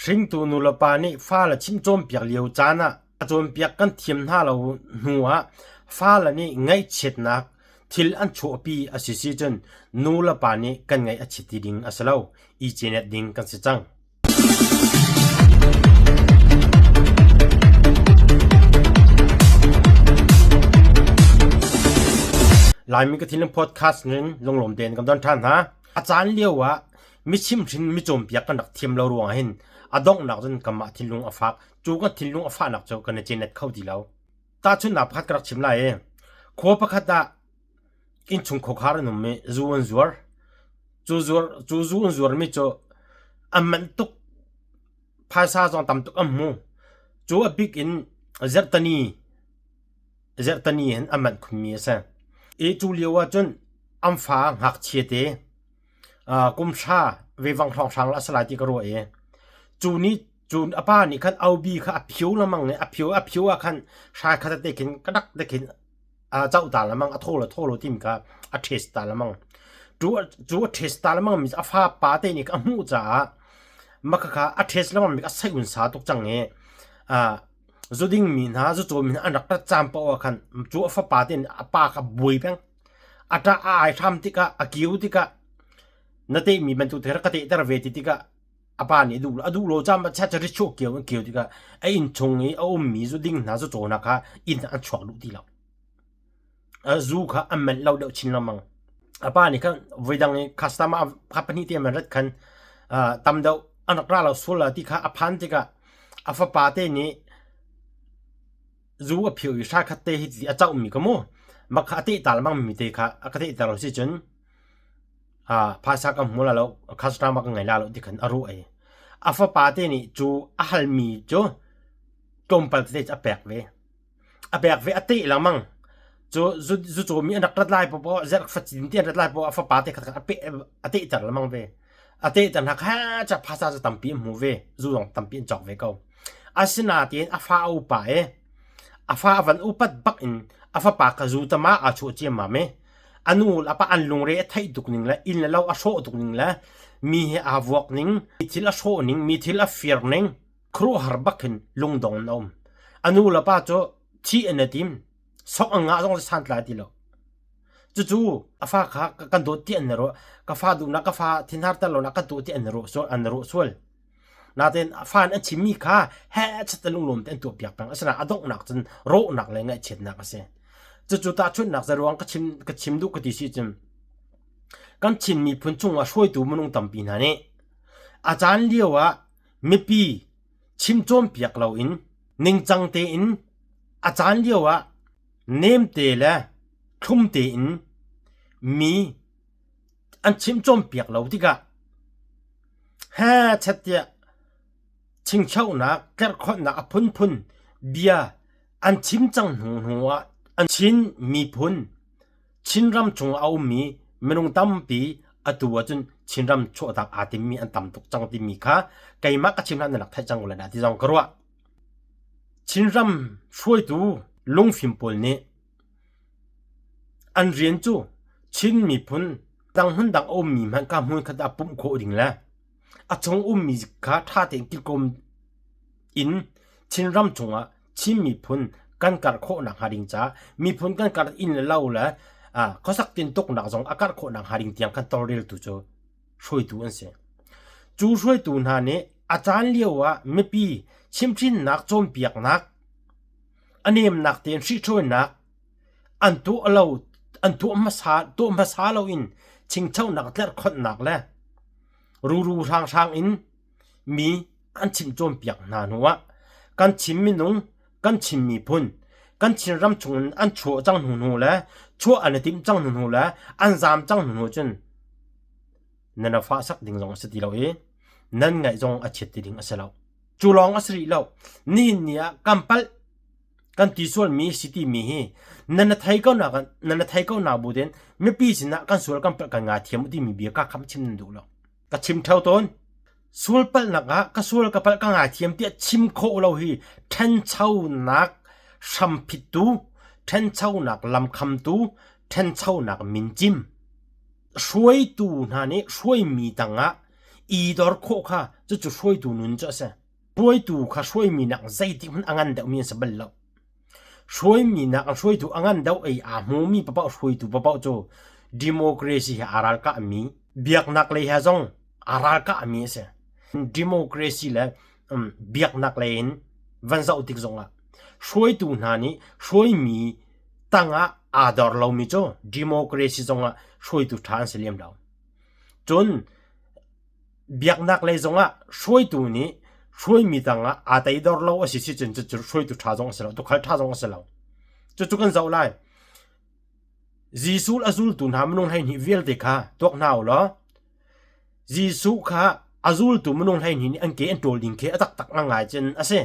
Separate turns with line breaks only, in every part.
Hringtu nulepa nih fale chimh cawnpiak lio caan ah a cawnpiak kan thiam hna lo hnu ah fale nih ngaihchiatnak thil an chuahpi a si si cun nulepa nih kan ngaih a chiat ti ding a si lo. I cenet ding kan si cang. Laimi ka thinlung podcast nin lunglawm tein kan don ṭhan hna. A caan lio ah mi chimhhrin mi cawnpiak kan rak thiam lo ruangah hin a donghnak cun kanmah thinlung a fak. Cu kan thinlung a fahnak cu kan i cenet kho ti lo. Tahchunhnak pakhat ka rak chim lai i khua pakhat ah innchung khuakhar an um i zu an zuar. Cu zuar cu zu an zuarmi cu an manh tuk. Phaisa zong tam tuk an hmu. Cu a bik in zerhtani zerhtani hin an manh khunmi a si. I cu lio ahcun an fa ngakchia te kum hra vevang hrawnghrang a si lai ti ka ruah i cu nih cun a pa nih khan aubi kha a phio lengmang i a phio a phio ah khan hrai khat te khin ka dak te khin a coh ta lengmang a thaw lo thaw lo timi kha a taste ta lengmang cu cu a taste ta lengmang mi a fa pa te nih a hmuh caah mah khakha a taste lengmang mi a sei un sa tuk cang i zu ding mi hna zu caw mi hna an rak rat caan paoh ah khan cu a fapa te nih a pa kha buai peng a ṭah a ai hram tikah a kiu tikah na tehmi bantuk te ka tehter ve ti tikah a pa nih a duh lo a duh lo caan ah chat ri chuak kio an kio tikah a inn chung i a ummi zu ding hna zu caw hna kha inn an chuak duh ti lo zu kha an manh lo deuh chin lengmang a pa nih khan voidang i customer kha pahnih te man rat khan tam deuh an rak ra lo sual la ti kha a phan tikah a fapa te nih zu a phio i hra khat te hi ti a cauhmi ka mu mak kha a teh ta lengmang mi te kha a ka teh ter lo si cun phaisa ka hmu la lo customer ka ngei la lo ti khan a ruah i a fapa te nih cu a halmi cu tlawmpal tete cu a pek ve a pek ve a teh lengmang cu zu zu cawmi an rak rat lai poah zerh facin ti an rat lai poah a fapa te khat khan a peh a tehter lengmang ve a tehter hna kha ca phaisa cu tampi an hmu ve zu zong tampi an cawk ve ko asinain a fa a upa i a fa a van upat bak in a fapa kha zu tama aa chuah ciammam i a nu le a pa an lungre a theih tuk ning le inn le lo a hrawh tuk ning le mi he aa vuak ning mi thil a hrawh ning mi thil a fir ning khuaruahhar bak hin lungdong in a um a nu le pa cu thih an i tim sok an ngah zong santlai ti lo cucu a fa kha kan dawt ti an i ruah ka fa duhnak ka fa thinhar ter lonak kan tuah ti an i ruah sual an i ruah sual Nain a fa nih an chimmi kha heh te lunglawm te an tuahpiak peng. Asinain a donghnak cun rawhnak le ngaihchiatnak a si. Cucu tahchunhnak zaruang ka chim, ka chim duh ka ti si cun kan Chin miphun chungah hruaitu minung tampi hna nih a caan lio ah mipi chim cawnpiak loin ningcang tein a caan lio ah nemte le thlum tein mi an chimh cawnpiak lo tikah hechet tiah chingchohnak tlerhkhonhnak a phunphun bia an chim cang hnu hnu ah an Chin miphun Chinram chungah a ummi minung tampi atu ahcun Chinram chuahtak aa timmi an tam tuk cang timi kha keimah ka chim hlan nan rak theih cang ko lai dah ti zong ka ruah. Chinram hruaitu lungfim pawl nih An rian cu Chin miphun dang hmundang a ummi hmanh kha hmunkhat ah pumh khawh ding le a chung ummi kha ṭha tein kilkawm in Chinram chungah Chin miphun kan karh khawh nakhnga ding caah miphun kan karh inn le lo le khuasak tintuknak zong a karh khawh nakhnga ding tiang khan tawlreltu cu hruaitu an si. Cu hruaitu hna nih a caan lio ah mipi chimhhrinnak cawnpiaknak a nemnak tein hrihhruainak an tuah lo an tuah hmasa tuah hmasa loin chingchonak tlerhkhonhnak le ruru hranghrang in mi an chimh cawnpiak hna hnuah kan Chin minung kan Chin miphun kan Chinram chungin an chuah cang hnu hnu le chuah an i timh cang hnu hnu le an zaam cang hnu hnu cun nan a fahsak ding zong a si ti lo i nan ngaih zong a chiat ti ding a si lo. Cu lawng a si rih lo. Nihin ni ah kan palh kan ti sualmi si timi hi nan na thei ko nak nan na thei ko na bu ten mipi sinah kan sual kan palh kan ngai thiam timi bia ka kham chim nan duh lo. Ka chim theo tawn. Sual palhnak ah ka sual ka palh ka ngai thiam tiah chim khawh lo hi ṭhenchonak hramphittu, ṭhenchonak lamkhamtu, ṭhenchonak mincim. Hruaitu hna nih hruaimi tangah. I dor khawh kha cucu hruaitu nun cu a si. Hruaitu kha hruaimi nak zeitik hmanh a ngan deuhmi an si bal lo. Hruaimi nak an hruaitu a ngan deuh i aa hmumi paoh hruaitu paoh cu democracy he aa ralkahmi, biaknak lei he zong aa ralkahmi a si. Democracy le biaknak lei in van zoh tik zongah hruaitu hna nih hruaimi tangah aa dor lomi cu democracy zongah hruaitu ṭha an si lem lo. Cun biaknak lei zongah hruaitu nih hruaimi tangah aa teidor lo a si si cun cucu hruaitu ṭha zong a si lo, tuukhal ṭha zong a si lo. Cucu kan zoh lai. Jesuh a zultu hna minung 12 vialte kha tuak hna u law Jesuh kha a zultu minung 12 nih an ke an ṭawl ding khi a taktak ngangai cun a si.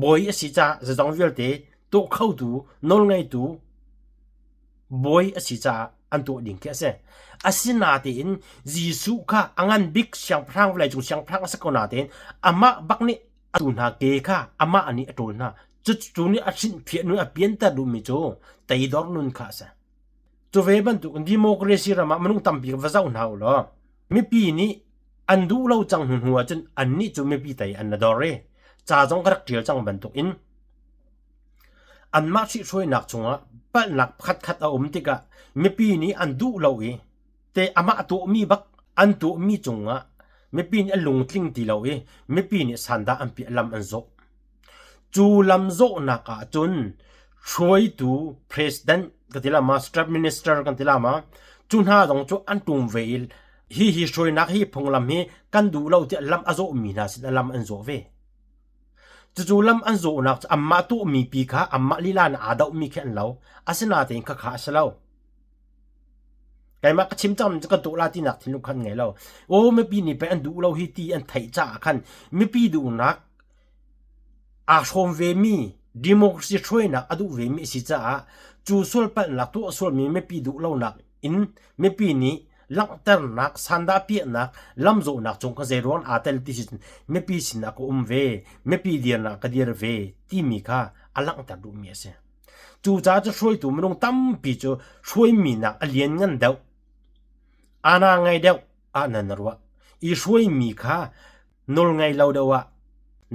Bawi a si caah zeizong vialte tuah khotu, nawlngeitu bawi a si caah an tuah ding khi a si. Asinain Jesuh kha a ngan bik siangpahrang vawleicung siangpahrang a si ko nain amah bak nih a tu hna ke kha amah nih a ṭawl hna. Cucu nih a hrinhphiah nun a pianter duhmi cu teidor nun kha a si. Cu ve bantuk in democracy ram ah minung tampi va zoh hna u law mipi nih an duh lo cang hnu hnu ahcun annih cu mipi tei an la dor i ca zong ka rak ṭial cang bantuk in anmah hrihhruainak chungah palhnak pakhatkhat a um tikah mipi nih an duh lo i te amah tuahmi bak an tuahmi cungah mipi nih an lungtling ti lo i mipi nih sandah an piah lam an zawh. Cu lam zawhnak ah cun hruaitu president ka ti la ma state minister kan ti la ma cu hna zong cu an tum ve i hi hi hruainak hi phunglam hi kan duh lo tiah lam a zawhmi hna sin lam an zawh ve. Cucu lam an zawhnak cu anmah tuahmi pi kha anmah lila in aa dohmi khi an lo. Asinain khakha a si lo. Keimah ka chim cang cu kan tuah la tinak thinlung khan ngei lo. Aw mipi nih pei an duh lo hi ti an theih caah khan mipi duhnak aa hrawm vemi democracy hruainak a duh vemi a si caah cu sualpalhnak tuah sualmi mipi duh lonak in mipi nih langhternak sandah piahnak lamzawhnak cung kha zeiruang aa tel ti si mipi sinah ka um ve mipi dirnak ka dir ve timi kha a langhter duhmi a si. Cucaah cu hruaitu minung tampi cu hruaimi nak a lianngan deuh, ana ngei deuh ah nan ruah. I hruaimi kha nawlngei lo deuh ah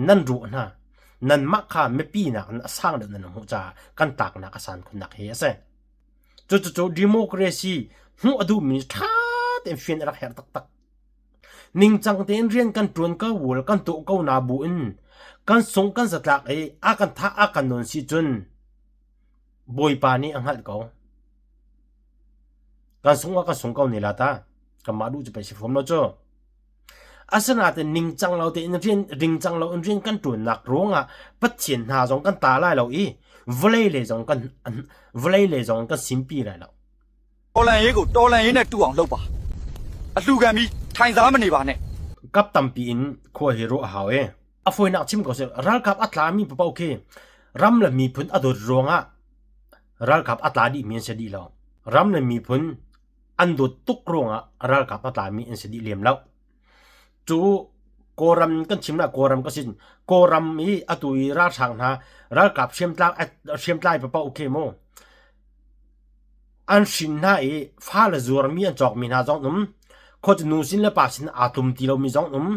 nan ruah hna. Nanmah kha mipi nakin a sang deuh nan hmuh caah kan tlaknak a san khunnak hi a si. Cucucu democracy hmuh a duhmi ṭha tein fian a rak herh taktak. Ningcang tein rian kan ṭuan ko wul kan tuah ko na bu in kan sung kan zatlak i a kan thah a kan nawn si cun Bawipa nih a hngalh ko. Kan sung ah kan sung ko ne la ta. Kanmah duh cu pei si fom lo cu. Asinain ningcang lo tein rian ringcang lo in rian kan ṭuannak ruangah Pathian hna zong kan ta lai lo i vawlei lei zong kan vawlei lei zong kan simpi lai lo.
တော်လန်ရေးကိုတော်လန်ရေးနဲ့တူအောင်လုပ်ပါအလှခံပြီးထိုင်စားမနေပါနဲ့
Kap tampi in khua hi ruah a hau e. A fawinak chim ko seh ralkap a tlami paoh khi ram le miphun a dawt ruangah ralkap a tla dihmi an si dih lo. Ram le miphun an dawt tuk ruangah ralkap a tlami an si dih lem lo. Cu Kawlram kan chim lah Kawlram ka sin Kawlram i atu i ralhrang hna ralkap hriamtlai paoh khi mu An hrin hna i fale zuarmi an cawkmi hna zong an um. Khuacun nu sin le pa sin aa tlum ti lomi zong an um.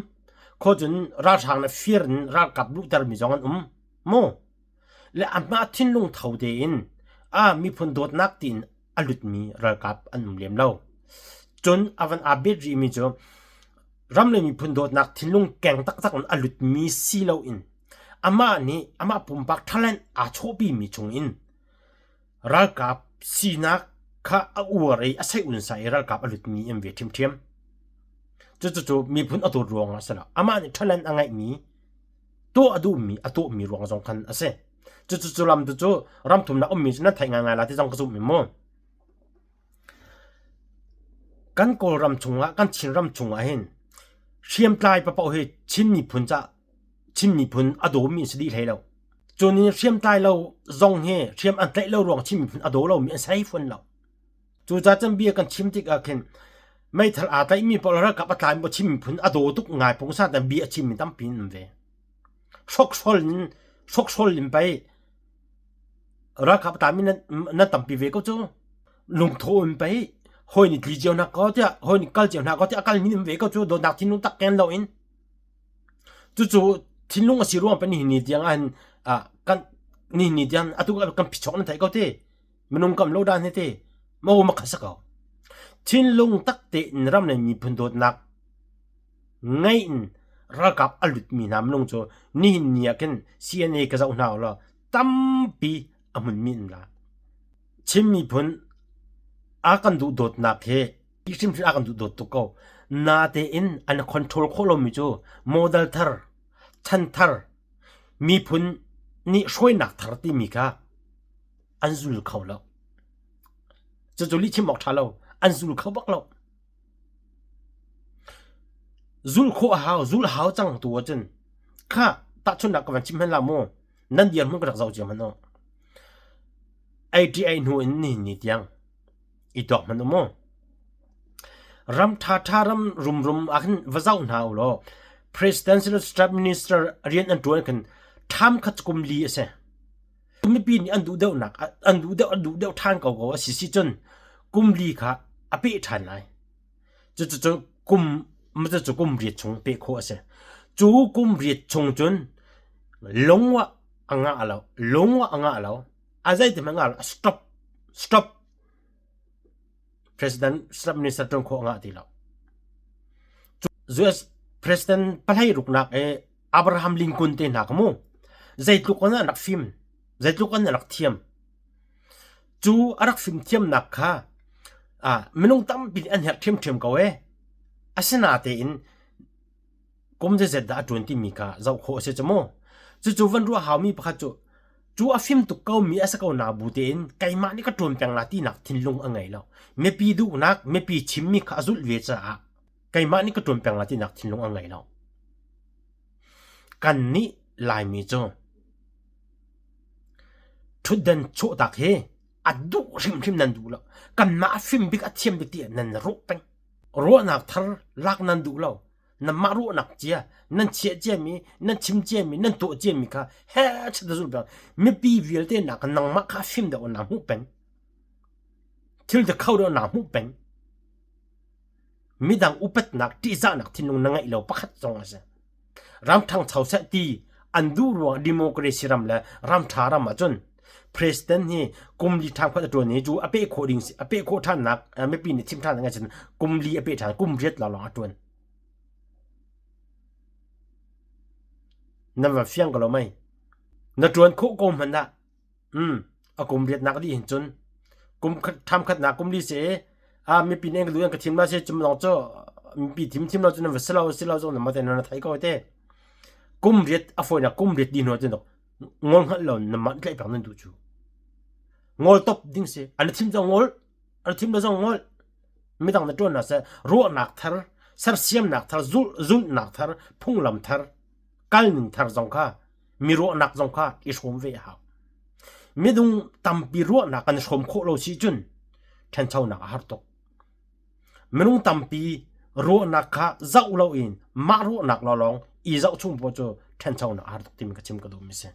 Khuacun ralhrang le fir in ralkap luhtermi zong an um. Mu. Le amah thinlung tho tein a miphun dawtnak tiin a lutmi ralkap an um lem lo. Cun a van aa bet rihmi cu ram le miphun dawtnak thinlung keng taktak in a lutmi si loin amah nih amah pumpak talent aa chawhpimi chungin Ralkap sinak kha a uar i a saih-unsa i ralkap a lutmi an ve ṭhiamṭhiam. Cucucu miphun a dawt ruangah a si lo. Amah nih talent a ngeihmi, tuah a duhmi, a tuahmi ruang zong khan a si. Cucucu lam tu cu ramthumnak ummi cu nan theih ngaingai la ti zong ka zumh i mu. Kan Kawlram chungah, kan Chinram chungah hin hriamtlai paoh hi Chin miphun cah Chin miphun a dawmi an si dih hlei lo. Cun in hriamtlai lo zong hi hriam an tlaih lo ruang Chin miphun a daw lomi an sei fawn lo. Cucaah cun bia kan chim tikah khin meithal aa tlaihmi paoh ralkap a tlaimi paoh Chin miphun a daw tuk ngai pungsan tan bia a chimmi tampi an um ve. Hrokhrawl in hrokhrawl in pei ralkap a tlami nan, nan tampi ve ko cu. Lungtho in pei. Hawi nih tli cio hna ko tiah hawi nih kal cio hna ko tiah a kalmi um ve ko cu dawtnak thinlung tak ken loin. Cucu thinlung a si ruang pan nihin ni tiang ah hin kan nihin ni tiang atu kan phichok nan theih ko te. Minung kam lo dan he te. Mo ma khasa ko. Thinlung tak tein ram le miphun dawtnak ngei in ralkap a lutmi hna minung cu nihin ni ah khin CNA ka zoh hna ulaw tampi a hmunmi an la. Chin miphun a kan duh dawtnak hi hrimhrim a kan duh dawt tuk ko. Natein an control khawh lomi cu model thar, chan thar, miphun nih hruainak thar timi kha an zul kho lo. Cucu lihchim awk ṭha lo. An zul kho bak lo. Zulh khawh a hau, zulh hau cang tu ahcun kha tahchunhnak ka van chim hman la mu. Nan dirhmun ka rak zoh cio hmanh u. ATA hnu in nihin ni tiang i tuak hmanh u mu. Ram ṭhaṭha ram rumrum ah khin va zoh hna u law Presidential Staff Minister rian an ṭuan khin ṭham khat kum li a si. Mipi nih an duh deuhnak an duh deuh an duh deuh ṭhan ko ko a si si cun kum li kha a peh ṭhan lai. Cucu kum cucu kum riat chung peh khawh a si. Cu kum riat chung cun lungwah a ngah lo, lungwah a ngah lo, a zeiti hmanh ngah lo, stop, stop. President Trump minister ṭuan khawh a ngah ti lo. US President pahlei ruknak i Abraham Lincoln te hna kha mu zeitluk in an rak fim, zeitluk in an rak thiam. Cu a rak fimthiamnak kha minung tampi nih an herh ṭhiamṭhiam ko ee. Asinatein kum zeizat dah a ṭuan timi kha zoh khawh a si cu mu. Cucu van ruah haumi pakhat cu cu a fim tuk komi a si ko na bu tein keimah nih ka ṭuan peng la tinak thinlung a ngei lo. Mipi duhnak, mipi chimmi kha a zulh ve caah keimah nih ka ṭuan peng la tinak thinlung a ngei lo. Kannih Laimi cu Ṭhutdan chawhtak hi a duh hrimhrim nan duh lo. Kanmah a fim bik a thiam bik tiah nan ruah peng. Ruahnak thar lak nan duh lo. Nanmah ruahnak cia, nan chiah ciami, nan chim ciami, nan tuah ciami kha he chat zul peng. Mipi vialte nak nangmah kha a fim deuh na hmuh peng. Thil te kho deuh na hmuh peng. Midang upatnak, ṭihzahnak thinlung na ngeih lo pakhat zong a si. Ram ṭhangcho seh ti an duh ruang democracy ram le ram ṭha ram ahcun president hi kum li ṭhan khuat a ṭuan i cu a peh khawh ding a peh khawh ṭhannak mipi nih thim ṭhan ngai cun kum li a peh ṭhan kum riat lawnglawng a ṭuan. Nan van fiang ko lo mei? Na ṭuan khawh ko hmanh ah a kum riatnak dih hin cun kum khat ṭham khatnak kum li si a mipi nih an ka duh an ka thim la si cum lawng cu mipi thim thim lo cu nan va si lo si lo zong nan te nan thei ko te kum riat a fawinak kum riat di hnu cun ngol hngalh lo nan mah tlaih peng nan duh cu ngol top ding si an thim zong ngol an thim lo zong ngol midang na ṭuan na se ruahnak thar sersiamnak thar zulhnak thar phunglam thar kalning thar zong kha mi ruahnak zong kha i hrawm ve a hau. Midung tampi ruahnak kan hrawm khawh lo si cun ṭhanchonak a har tuk. Minung tampi ruahnak kha zoh loin mah ruahnak lawlawng i zoh chung paoh cu ṭhanchonak a har tuk timi ka chim ka duhmi si.